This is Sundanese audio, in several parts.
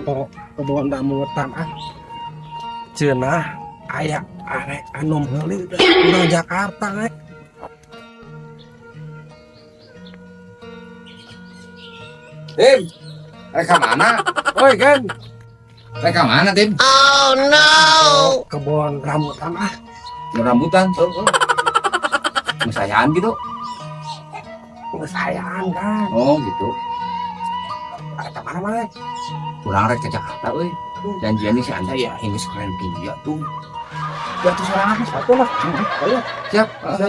Nempo kebon rambutan ah. Cenah aya arek anu meuli urang Jakarta rek. Tim, rek ka mana? Oi, Gen. Rek ka mana, Tim? Kebon rambutan ah. Rambutan. Musayaan gitu. Ngesayaan kan. Oh, gitu. Arek ka mana mana? Kurang rek ke Jakarta euy. Janjian nih si Anda ya, ini sekalian kia tuh. Ya tuh sorangan satu lah. Ayo. Siap, ayo.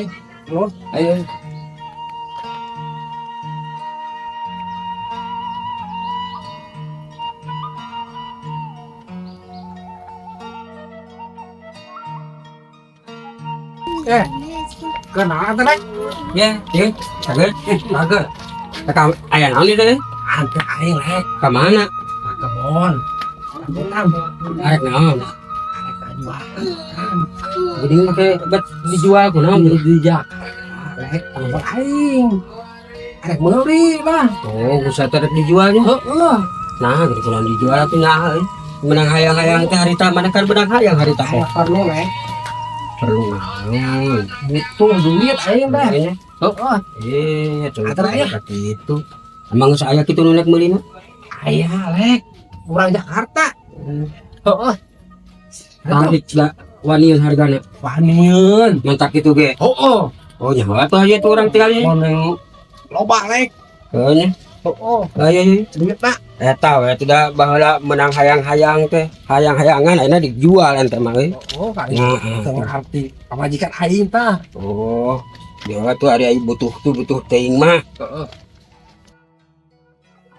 Nuhun. Ayo. Ayo. Eh, kenal teh rek? Ya, ya, kaget, kaget. Ka aya naon ieu teh? Ante aing rek Ka mana? ka kebon rambutan. Arek naon? Arek kajualan. Geuning make bet dijual kunaon? Di Jakarta rek telepon aing. Arek meuli lah. Oh, geus teh rek dijualnya. Heeh. Nah, geuning kunaon dijual atuh nya euy. Menang hayang-hayang teh harita mana kan menang hayang harita teh. Aya perlu rek. Perlu naon? Butuh duit aing teh. Makanya. Heeh. Eh, tuh Atuh aya. Gitu. Emang geus aya kitu nu rek meulina? Aya rek. Urang Jakarta. Heeh. Tarik lah wanian hargana. Wanian. Mantak kitu ge. Heeh. Oh, nyawa atuh aya tuh urang tinggalnya. Mun loba rek. Heuh nya. Heeh. Ayo, ayo. Duit nak. Eta we tidak baheula menang hayang-hayang teh, hayang-hayangan ayeuna dijual ente mah euy. Oh, kali. Nah, Teu ngarti pamajikan aing tah. Oh, dia tuh ari ai butuh tuh butuh teuing mah. Heeh.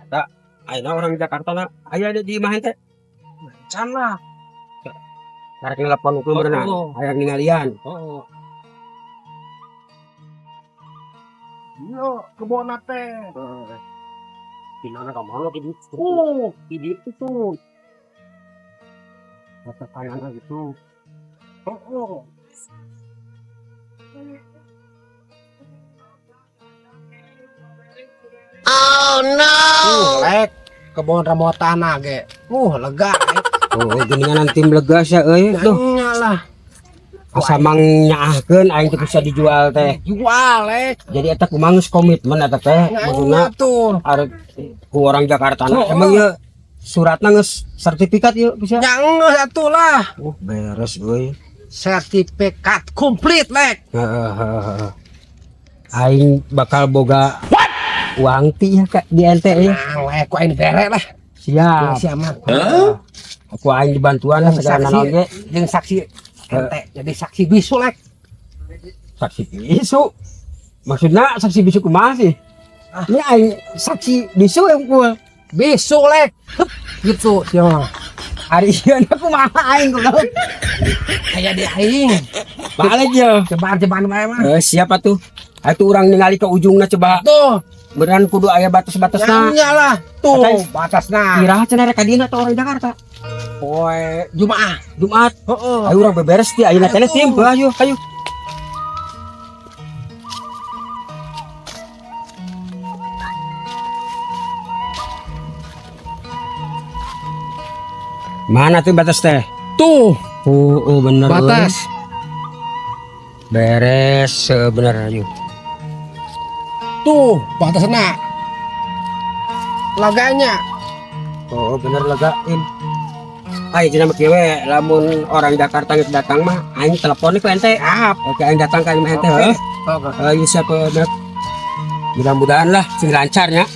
Eta ayeuna orang Jakarta na aya di imah ente. Can lah. Karek nelpon ku berenang, Oh. hayang ningalian. Heeh. Yo, kebon teh. Di mana ka mana di ditu? Di ditu tuh. Kata tangan gitu. Heeh. Oh no. Lek kebon rambutan ge. Lega rek. Oh, geuningan tim lega sia euy. Duh, Nya lah. asa mang nyaahkeun aing teh bisa dijual teh. Jual rek. Jadi eta kumaha geus komitmen eta teh maksudna Nya tuh. arek ku orang Jakarta na. Oh, Emang ieu suratna geus sertifikat ieu bisa. Nya geus atuh lah. Beres euy. Sertifikat komplit lek. Heeh. Aing bakal boga uang ti ya kak di ente ya. Nah, lek ku aing bere lah. Siap. Siap mah. Aku aing dibantuan lah segala Saksi. naon ge. Jeung saksi ente jadi saksi bisu lek. Saksi bisu. Maksudna saksi bisu kumaha sih? Ah. Ini aing saksi bisu yang ku Bisu lek. Gitu siapa mah. Ari ieu na kumaha aing goblok. Kayak di aing. Balik ya. Cobaan-cobaan bae mah. Eh, siapa tuh? Atuh urang ningali ke ujungna coba. Tuh, Beneran kudu aya batas-batasna. nya lah. Tuh, Katanya- batasna. Iraha cenah rek ka dieu atau orang Jakarta? Poe Jumaah. Jumat. Heeh. Ayo urang beberes ti ayeuna teh tim. Ayo, ayo. Mana tuh batas teh? Tuh, Oh, oh bener. batas. Beres sebenernya yuk. Tuh, batasna. Laganya. Oh, bener legain. Ayo cenah mah kieu we, lamun orang Jakarta geus datang mah aing telepon ku ente. Siap. Oke, aing datang ka imah ente heuh. Oke. Ayo siapa bener. Mudah-mudahan lah sing lancarnya.